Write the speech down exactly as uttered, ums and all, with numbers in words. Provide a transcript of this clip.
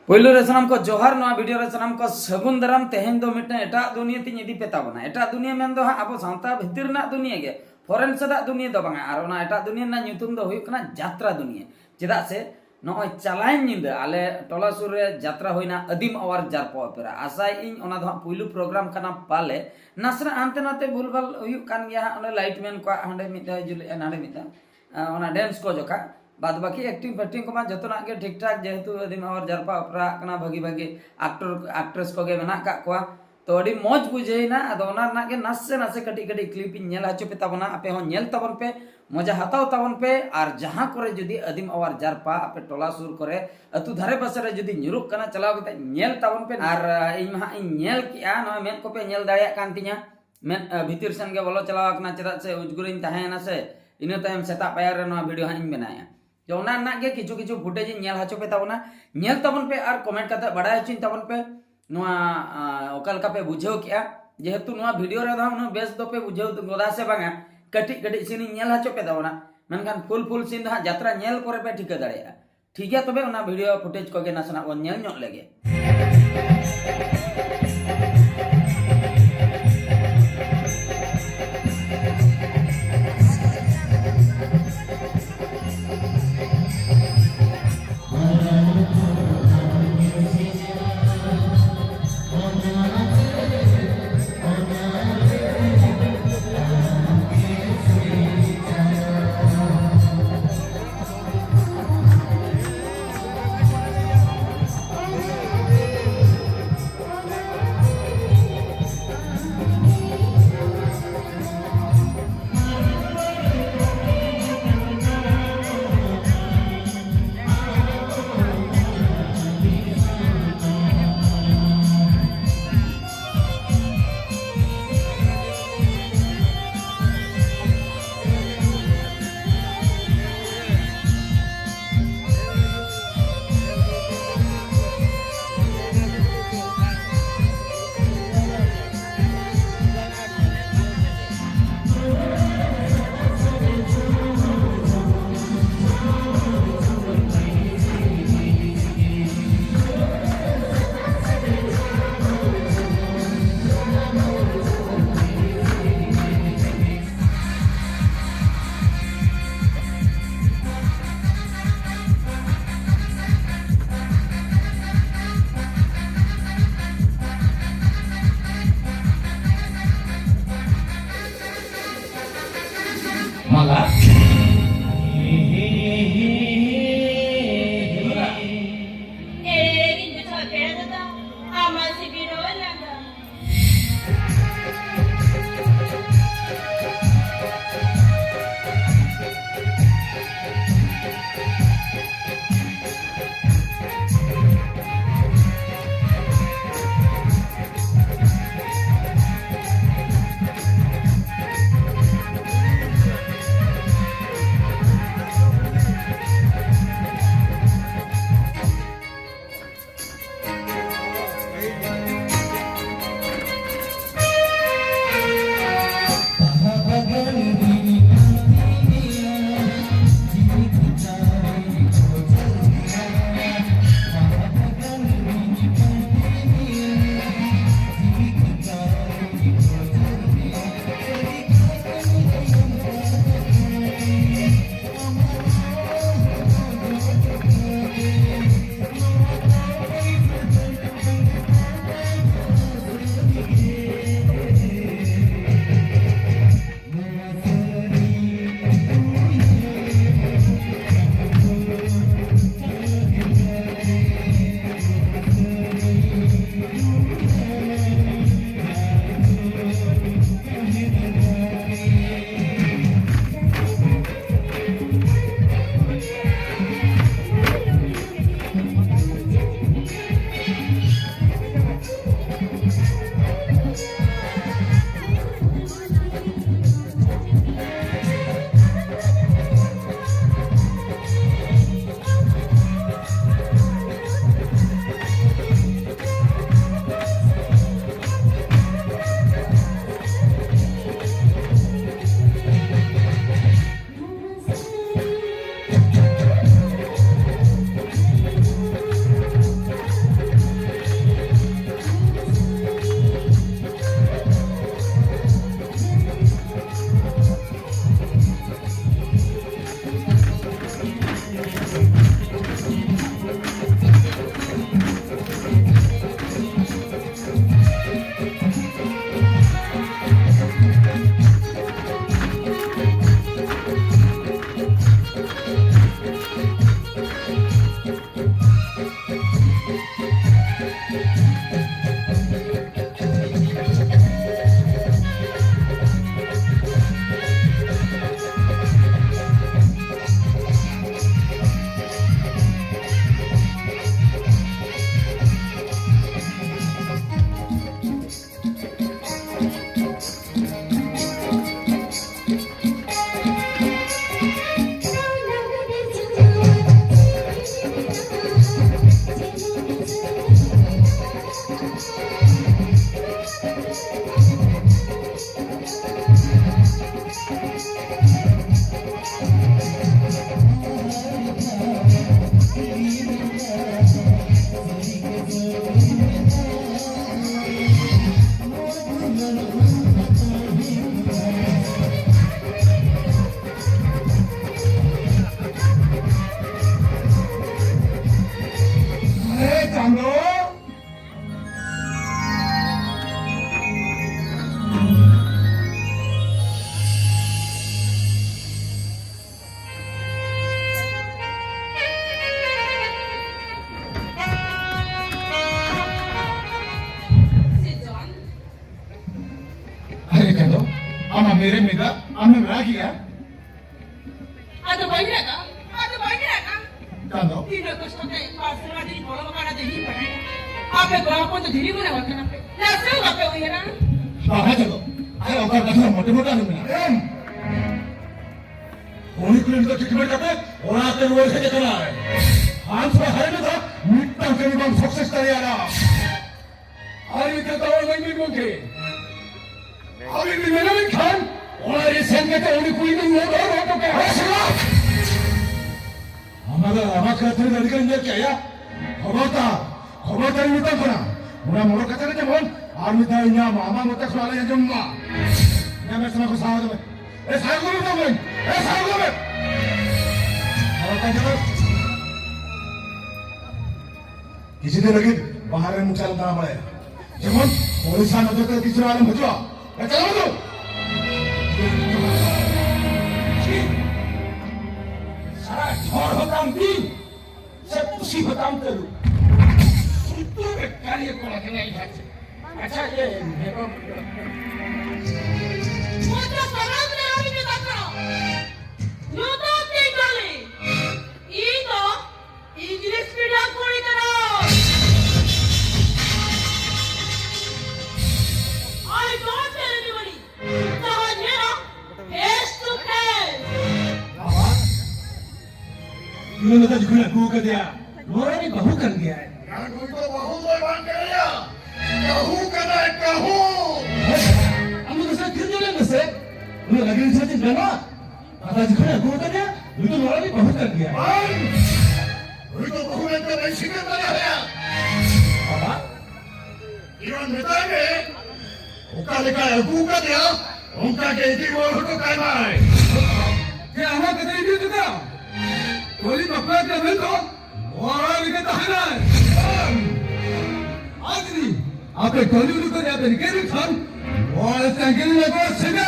ᱯᱳᱭᱞᱳ ᱨᱮ ᱥᱟᱱᱟᱢ ᱠᱚ ᱡᱚᱦᱟᱨ, ᱱᱚᱣᱟ ᱵᱷᱤᱰᱤᱭᱳ ᱨᱮ ᱥᱟᱱᱟᱢ ᱠᱚ ᱥᱟᱹᱜᱩᱱ ᱫᱟᱨᱟᱢ᱾ ᱛᱮᱦᱮᱧ ᱫᱚ ᱢᱤᱫᱴᱟᱝ ᱮᱴᱟᱜ ᱫᱩᱱᱤᱭᱟᱹ ᱛᱤᱧ ᱤᱫᱤ ᱯᱮ ᱛᱟᱵᱚᱱᱟ᱾ ᱮᱴᱟᱜ ᱫᱩᱱᱤᱭᱟᱹ ᱢᱮᱱ ᱫᱚ ᱦᱟᱸᱜ ᱟᱵᱚ ᱥᱟᱶᱛᱟ ᱵᱷᱤᱛᱤᱨ ᱨᱮᱱᱟᱜ ᱫᱩᱱᱤᱭᱟᱹ ᱜᱮ, ᱯᱷᱚᱨᱮᱱ ᱥᱮᱫᱟᱜ ᱫᱩᱱᱤᱭᱟᱹ ᱫᱚ ᱵᱟᱝᱟ᱾ ᱟᱨ ᱚᱱᱟ ᱮᱴᱟᱜ ᱫᱩᱱᱤᱭᱟᱹ ᱨᱮᱱᱟᱜ ᱧᱩᱛᱩᱢ ᱫᱚ ᱦᱩᱭᱩᱜ ᱠᱟᱱᱟ ᱡᱟᱛᱨᱟ ᱫᱩᱱᱤᱭᱟᱹ᱾ ᱪᱮᱫᱟᱜ ᱥᱮ ᱱᱚᱜᱼᱚᱭ ᱪᱟᱞᱟᱭᱮᱱ ᱧᱤᱫᱟᱹ ᱟᱞᱮ ᱴᱚᱞᱟ ᱥᱩᱨ ᱨᱮ ᱡᱟᱛᱨᱟ ᱦᱩᱭᱱᱟ, ᱟᱹᱫᱤᱢ ᱟᱣᱟᱨ ᱡᱟᱨᱯᱟ ᱚᱯᱮᱨᱟ᱾ ᱟᱥᱟᱭᱮᱫ ᱟᱹᱧ ᱚᱱᱟ ᱫᱚ ᱦᱟᱸᱜ ᱯᱩᱭᱞᱩ ᱯᱨᱳᱜᱨᱟᱢ ᱠᱟᱱᱟ ᱯᱟᱞᱮ, ᱱᱟᱥᱮᱱᱟᱜ ᱦᱟᱱᱛᱮ ᱱᱟᱛᱮ ᱵᱷᱩᱞᱵᱷᱟᱞ ᱦᱩᱭᱩᱜ ᱠᱟᱱ ᱜᱮᱭᱟ ᱦᱟᱸᱜ᱾ ᱚᱸᱰᱮ ᱞᱟᱭᱤᱴ ᱢᱮᱱ ᱠᱚᱣᱟᱜ ᱦᱟᱸᱰᱮ ᱢᱤᱫ ᱫᱷᱟᱣ ᱡᱩᱞᱮᱜᱼᱟ, ᱱᱟᱰᱮ ᱢᱤᱫ ᱫᱷᱟᱣ, ᱟᱸ, ᱚᱱᱟ ᱰᱮᱱᱥ ᱠᱚ ᱡᱚᱠᱷᱟ᱾ ᱵᱟᱫ ᱵᱟᱹᱠᱤ ᱮᱠᱴᱤᱝ ᱯᱷᱮᱠᱴᱤᱝ ᱠᱚᱢᱟ ᱡᱚᱛᱚᱱᱟᱜ ᱜᱮ ᱴᱷᱤᱠ ᱴᱷᱟᱠ, ᱡᱮᱦᱮᱛᱩ ᱟᱹᱫᱤᱢ ᱟᱣᱟᱨ ᱡᱟᱨᱯᱟ ᱚᱯᱮᱨᱟ ᱠᱟᱱᱟ, ᱵᱷᱟᱹᱜᱤ ᱵᱷᱟᱹᱜᱤ ᱟᱠᱴᱚᱨ ᱟᱠᱴᱨᱮᱥ ᱠᱚᱜᱮ ᱢᱮᱱᱟᱜ ᱟᱠᱟᱫ ᱠᱚᱣᱟ᱾ ᱛᱚ ᱟᱹᱰᱤ ᱢᱚᱡᱽ ᱵᱩᱡᱷᱟᱹᱣᱮᱱᱟ᱾ ᱟᱫᱚ ᱚᱱᱟ ᱨᱮᱱᱟᱜ ᱜᱮ ᱱᱟᱥᱮ ᱱᱟᱥᱮ ᱠᱟᱹᱴᱤᱡ ᱠᱟᱹᱴᱤᱡ ᱠᱞᱤᱯ ᱤᱧ ᱧᱮᱞ ᱦᱚᱪᱚ ᱯᱮ ᱛᱟᱵᱚᱱᱟ, ᱟᱯᱮ ᱦᱚᱸ ᱧᱮᱞ ᱛᱟᱵᱚᱱ ᱯᱮ, ᱢᱚᱡᱟ ᱦᱟᱛᱟᱣ ᱛᱟᱵᱚᱱ ᱯᱮ᱾ ᱟᱨ ᱡᱟᱦᱟᱸ ᱠᱚᱨᱮ ᱡᱩᱫᱤ ᱟᱹᱫᱤᱢ ᱟᱣᱟᱨ ᱡᱟᱨᱯᱟ ᱟᱯᱮ ᱴᱚᱞᱟ ᱥᱩᱨ ᱠᱚᱨᱮ, ᱟᱹᱛᱩ ᱫᱷᱟᱨᱮ ᱯᱟᱥᱮ ᱨᱮ ᱡᱩᱫᱤ ᱧᱩᱨᱩᱜ ᱠᱟᱱᱟ, ᱪᱟᱞᱟᱣ ᱠᱟᱛᱮ ᱧᱮᱞ ᱛᱟᱵᱚᱱ ᱯᱮ᱾ ᱟᱨ, ᱟᱸ, ᱤᱧ ᱢᱟ ᱦᱟᱸᱜ ᱤᱧ ᱧᱮᱞ ᱠᱮᱜᱼᱟ, ᱱᱚᱣᱟ ᱢᱮᱫ ᱠᱚᱯᱮ ᱧᱮᱞ ᱫᱟᱲᱮᱭᱟᱜ ᱠᱟᱱ ᱛᱤᱧᱟ, ᱢᱮᱫ, ᱟᱸ, ᱵᱷᱤᱛᱤᱨ ᱥᱮᱱ ᱜᱮ ᱵᱚᱞᱚ ᱪᱟᱞᱟᱣ ᱟᱠᱟᱱᱟ, ᱪᱮᱫᱟᱜ ᱥᱮ ᱩᱡᱽᱜᱩᱨᱤᱧ ᱛᱟᱦᱮᱸᱭᱮᱱᱟ ᱥᱮ᱾ ᱤᱱᱟᱹ ᱛᱟᱭᱚᱢ ᱥᱮᱛᱟᱜ ᱯᱟᱭᱟᱨ ᱨᱮ ᱱᱚᱣᱟ ᱵᱷᱤᱰᱤᱭᱳ ᱦᱟᱸᱜ ᱤᱧ ᱵᱮᱱᱟᱣᱮᱫᱼᱟ᱾ ᱛᱚ ᱚᱱᱟ ᱨᱮᱱᱟᱜ ᱜᱮ ᱠᱤᱪᱷᱩ ᱠᱤᱪᱷᱩ ᱯᱷᱩᱴᱮᱡᱽ ᱤᱧ ᱧᱮᱞ ᱦᱚᱪᱚ ᱯᱮ ᱛᱟᱵᱚᱱᱟ, ᱧᱮᱞ ᱛᱟᱵᱚᱱ ᱯᱮ ᱟᱨ ᱠᱚᱢᱮᱱᱴ ᱠᱟᱛᱮ ᱵᱟᱲᱟᱭ ᱦᱚᱪᱚᱧ ᱛᱟᱵᱚᱱ ᱯᱮ ᱱᱚᱣᱟ, ᱟᱸ, ᱚᱠᱟ ᱞᱮᱠᱟ ᱯᱮ ᱵᱩᱡᱷᱟᱹᱣ ᱠᱮᱜᱼᱟ᱾ ᱡᱮᱦᱮᱛᱩ ᱱᱚᱣᱟ ᱵᱷᱤᱰᱤᱭᱳ ᱨᱮᱫᱚ ᱦᱟᱸᱜ ᱩᱱᱟᱹᱜ ᱵᱮᱥ ᱫᱚᱯᱮ ᱵᱩᱡᱷᱟᱹᱣ ᱜᱚᱫᱟ ᱥᱮ ᱵᱟᱝᱟ, ᱠᱟᱹᱴᱤᱡ ᱠᱟᱹᱴᱤᱡ ᱥᱤᱱ ᱤᱧ ᱧᱮᱞ ᱦᱚᱪᱚ ᱯᱮ ᱛᱟᱵᱚᱱᱟ, ᱢᱮᱱᱠᱷᱟᱱ ᱯᱷᱩᱞ ᱯᱷᱩᱞ ᱥᱤᱱ ᱫᱚ ᱦᱟᱸᱜ ᱡᱟᱛᱨᱟ ᱧᱮᱞ ᱯᱚᱨᱮ ᱯᱮ ᱴᱷᱤᱠᱟᱹ ᱫᱟᱲᱮᱭᱟᱜᱼᱟ᱾ ᱴᱷᱤᱠ ᱜᱮᱭᱟ, ᱛᱚᱵᱮ ᱚᱱᱟ ᱵᱷᱤᱰᱤᱭᱳ ᱯᱷᱩᱴᱮᱡᱽ ᱠᱚᱜᱮ ᱱᱟᱥᱮᱱᱟᱜ ᱵᱚᱱ ᱧᱮᱞ ᱧᱚᱜ ᱞᱮᱜᱮ᱾ ᱢᱟᱞᱟ᱾ ᱮᱲᱮ ᱜᱤᱧ ᱵᱩᱡᱷᱟᱹᱣ ᱯᱮᱲᱟ ᱫᱟᱫᱟ, ᱟᱢᱟᱜ ᱥᱤᱵᱤᱞ ᱨᱚᱲ ᱞᱟᱸᱫᱟ᱾ ᱢᱮᱨᱮ ᱢᱮᱫᱟ ᱟᱢᱮᱢ ᱨᱟᱜᱮᱜᱼᱟ? ᱟᱫᱚ ᱵᱟᱹᱧ ᱨᱟᱜᱟ, ᱟᱫᱚ ᱵᱟᱹᱧ ᱨᱟᱜᱟ᱾ ᱪᱟᱸᱫᱚ᱾ ᱛᱤᱱᱟᱹᱜ ᱠᱚᱥᱴᱚ ᱛᱮ ᱵᱟᱨ ᱥᱮᱨᱢᱟ ᱫᱤᱱ ᱵᱚᱞᱚ ᱟᱠᱟᱱᱟ ᱡᱮ ᱤᱧ ᱯᱟᱲᱦᱟᱜ᱾ ᱟᱯᱮ ᱠᱚᱲᱟ ᱦᱚᱯᱚᱱ ᱫᱚ ᱫᱷᱤᱨᱤ ᱢᱚᱱᱮ ᱦᱚᱲ ᱠᱟᱱᱟ ᱯᱮ᱾ ᱱᱟᱥᱮ ᱦᱚᱸ ᱵᱟᱯᱮ ᱩᱭᱦᱟᱹᱨᱟ᱾ ᱵᱟᱵᱟ ᱪᱟᱸᱫᱚ, ᱟᱨ ᱚᱱᱠᱟ ᱠᱟᱛᱷᱟ ᱢᱚᱴᱮ ᱢᱚᱴᱮ ᱟᱞᱚᱢ ᱢᱮᱱᱟ᱾ ᱮᱢ᱾ ᱩᱱᱤ ᱠᱩᱲᱤ ᱱᱤᱛᱚᱜ treatment ᱠᱟᱛᱮ ᱚᱲᱟᱜ ᱛᱮ ᱨᱩᱣᱟᱹᱲ ᱦᱮᱡ ᱟᱠᱟᱱᱟᱭ᱾ ᱟᱢ ᱥᱟᱞᱟᱜ ᱦᱟᱭ ᱢᱮ ᱫᱚ ᱢᱤᱫᱴᱟᱝ ᱠᱟᱹᱢᱤ ᱵᱟᱢ success ᱫᱟᱲᱮᱭᱟᱜᱼᱟ᱾ ᱟᱨ ᱢᱤᱫᱴᱟᱝ ᱫᱟᱣ ᱮᱢᱟᱹᱧ ᱢᱮ ᱜᱚᱢᱠᱮ᱾ ᱟᱹᱵᱤᱱ ᱵᱤᱱ ᱢᱮᱱᱟ ᱢᱮᱱᱠᱷᱟᱱ ᱚᱲᱟᱜ ᱨᱮ ᱥᱮᱱ ᱠᱟᱛᱮ ᱩᱱᱤ ᱠᱩᱲᱤ ᱫᱚᱧ ᱢᱚᱦᱰᱟ ᱦᱚᱴᱚ ᱠᱟᱭᱟ᱾ ᱦᱮᱸ ᱥᱮ ᱵᱟᱝ? ᱟᱢᱟᱜ ᱫᱚ ᱟᱢᱟᱜ ᱠᱟᱛᱷᱟ ᱨᱮ ᱟᱹᱰᱤ ᱜᱟᱱ ᱧᱮᱞ ᱠᱮᱜᱼᱟ᱾ ᱠᱷᱚᱵᱚᱨᱫᱟᱨ, ᱠᱷᱚᱵᱚᱨᱫᱟᱨᱤᱧ ᱢᱮᱛᱟᱢ ᱠᱟᱱᱟ᱾ ᱚᱱᱟ ᱢᱚᱲᱚ ᱠᱟᱛᱷᱟ ᱜᱮ ᱡᱮᱢᱚᱱ ᱟᱨ ᱢᱤᱫ ᱫᱷᱟᱣ ᱤᱧᱟᱹᱜ ᱢᱟᱢᱟ ᱢᱚᱛᱟ ᱠᱷᱚᱱ ᱟᱞᱚᱭ ᱟᱸᱡᱚᱢ ᱢᱟ᱾ ᱧᱟᱢᱮ ᱥᱟᱱᱟ ᱠᱚ ᱥᱟᱦᱟ ᱫᱚ᱾ ᱮ ᱥᱟᱦᱟ ᱫᱚ ᱢᱮᱛᱟᱢ ᱠᱟᱹᱱᱟᱹᱧ᱾ ᱮ ᱥᱟᱦᱟ ᱫᱚ ᱢᱮ᱾ ᱟᱨ ᱚᱠᱟ ᱡᱟᱭᱜᱟ? ᱠᱤᱪᱷᱩ ᱫᱤᱱ ᱞᱟᱹᱜᱤᱫ ᱵᱟᱦᱨᱮ ᱢᱚᱪᱟ ᱨᱮᱢ ᱫᱟᱬᱟ ᱵᱟᱲᱟᱭᱟ᱾ ᱡᱮᱢᱚᱱ ᱯᱚᱭᱥᱟ ᱱᱚᱡᱚᱨ ᱛᱮ ᱛᱤᱥ ᱦᱚᱸ ᱟᱞᱚᱢ ᱦᱤᱡᱩᱜᱼᱟ᱾ ᱮ, ᱪᱟᱞᱟᱣ ᱫᱚ᱾ ᱥᱟᱨᱟ ᱡᱷᱚᱲ ᱦᱚᱸ ᱛᱟᱢ ᱵᱤᱧ, ᱥᱮ ᱯᱩᱥᱤ ᱦᱚᱸ ᱛᱟᱢ ᱛᱟᱹᱨᱩᱵ᱾ ᱥᱩᱫᱽᱫᱷᱚ ᱵᱮᱠᱟᱨᱤᱭᱟᱹ ᱠᱚᱲᱟ ᱠᱟᱱᱟᱭ ᱤᱧ ᱦᱟᱛᱮ᱾ ᱟᱪᱪᱷᱟ, ᱤᱭᱟᱹ, ᱢᱮᱠᱟᱯ᱾ ᱢᱚᱡᱟ ᱯᱟᱨᱟᱢ ᱨᱮ ᱟᱹᱰᱤ ᱜᱮ ᱫᱟᱠᱟ᱾ ᱱᱚᱣᱟ ᱫᱚ ᱛᱤ ᱠᱟᱹᱞᱤ᱾ ᱤᱧ ᱫᱚ English medium ᱠᱩᱲᱤ ᱠᱟᱱᱟᱢ᱾ I don't tell anybody. ᱡᱟᱦᱟᱸ ᱧᱮᱞᱟ, face to face. ᱵᱟᱵᱟ, ᱤᱧ ᱫᱚ ᱡᱚᱠᱷᱚᱱ ᱟᱹᱜᱩ ᱠᱟᱫᱮᱭᱟ, ᱱᱚᱣᱟ ᱨᱮᱱ ᱵᱟᱹᱦᱩ ᱠᱟᱱ ᱜᱮᱭᱟᱭ᱾ ᱭᱟᱨ, ᱱᱩᱭ ᱫᱚ ᱵᱟᱹᱦᱩ ᱫᱚᱭ ᱵᱟᱝ ᱠᱟᱱᱟᱭᱟ᱾ ᱠᱟᱹᱦᱩ ᱠᱟᱱᱟᱭ, ᱠᱟᱹᱦᱩ᱾ ᱟᱢ ᱫᱚ ᱱᱟᱥᱮ ᱛᱷᱤᱨ ᱧᱚᱜ ᱞᱮᱱ ᱢᱮᱥᱮ᱾ ᱩᱱᱟᱹᱜ ᱨᱟᱹᱜᱤ ᱨᱤᱥᱟᱹ ᱪᱮᱫ ᱜᱟᱱᱚᱜᱼᱟ? ᱟᱫᱚ ᱡᱚᱠᱷᱚᱱ ᱟᱹᱜᱩ ᱟᱠᱟᱫᱮᱭᱟ, ᱱᱩᱭ ᱫᱚ ᱱᱚᱣᱟ ᱨᱤᱱᱤᱡ ᱵᱟᱹᱦᱩ ᱠᱟᱱ ᱜᱮᱭᱟ᱾ ᱵᱟᱝ! ᱱᱩᱭ ᱫᱚ ᱵᱟᱹᱦᱩ ᱢᱮᱱᱛᱮ ᱵᱟᱹᱧ ᱥᱤᱠᱟᱹᱨ ᱫᱟᱲᱮᱭᱟᱭᱟ᱾ ᱵᱟᱵᱟ! ᱤᱣᱟᱱ ᱢᱮᱛᱟᱭ ᱢᱮ, ᱚᱠᱟ ᱞᱮᱠᱟᱭ ᱟᱹᱜᱩ ᱟᱠᱟᱫᱮᱭᱟ, ᱚᱱᱠᱟ ᱜᱮ ᱤᱫᱤ ᱨᱩᱣᱟᱹᱲ ᱦᱚᱴᱚ ᱠᱟᱭ ᱢᱟᱭ᱾ ᱡᱮ ᱟᱢᱟᱜ ᱠᱟᱛᱷᱟ ᱤᱫᱤ ᱦᱚᱴᱚ ᱠᱟᱜ, ᱠᱚᱞᱤ ᱵᱟᱯᱞᱟ ᱠᱟᱱᱟ ᱢᱮᱱ ᱫᱚ, ᱱᱚᱣᱟ ᱨᱮᱜᱮ ᱛᱟᱦᱮᱱᱟᱭ᱾ ᱟᱨ ᱡᱩᱫᱤ ᱟᱯᱮ ᱠᱚᱞᱤ ᱩᱰᱩᱠ ᱠᱟᱛᱮ ᱟᱯᱮ ᱨᱤᱠᱟᱹ ᱞᱮᱠᱷᱟᱱ, ᱱᱚᱣᱟ ᱥᱮᱸᱜᱮᱞ ᱞᱚᱜᱚ ᱥᱮᱸᱜᱮᱞ